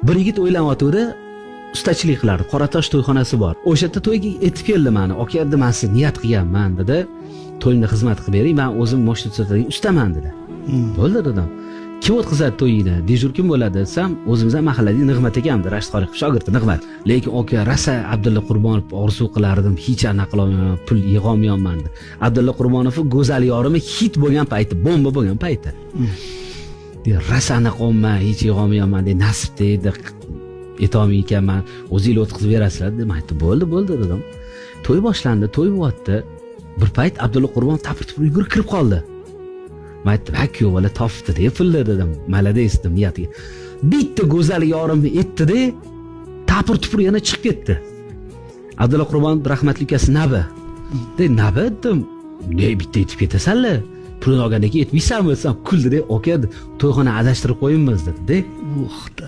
Bir yigit o'ylanyotgandi, ustachilik qilardi. Qoratosh to'yxonasi bor. O'sha yerda to'yga etib keldi mani. Aka dedi, man sizni niyat qilganman dedi. To'yimda xizmat qilib bering, man o'zim moshina tuzatadigan ustaman dedi. Bo'ldi dedim. Kim o'tkazadi to'yingni? Дежур kim bo'ladi desam, o'zimizdan mahalladagi Nig'mat akamdi, Rashid Xoliqov shogirdi Nig'mat. Lekin aka rosa Abdulla Qurbonov orzu qilardim, hech anaqa qilolmayman, pul yig'olmayapman dedi. Abdulla Qurbonov Go'zal yorimi hit bo'lgan payti, bomba bo'lgan payti. Rosa anaqa olman, hech yig'olmayapman dedi, nasib dedi. Etolmay ekanman, o'zinglar o'tkazib berasizlar dedim. Aytdi, bo'ldi, bo'ldi dedim. To'y boshlandi, to'y bo'lyapti. Bir payt Abdulla Qurbonov tapir-tupur yugurib kirib qoldi. Man aytdim, ha kuyov bola topibdi deb pulni dedim. Молодец dedim niyatiga. Bitta go'zal yorimni etdi-de, tapir tupur yana chiqib ketdi. Abdulla Qurbonov rahmatli ukasi Nabi. De Nabi dedim, ne bitta etib ketasanlar? Pulini olgandan keyin etmaysanmi desam, kuldi-de, aka to'yxona adashtirib qo'yibmiz dedi-de. Uxta.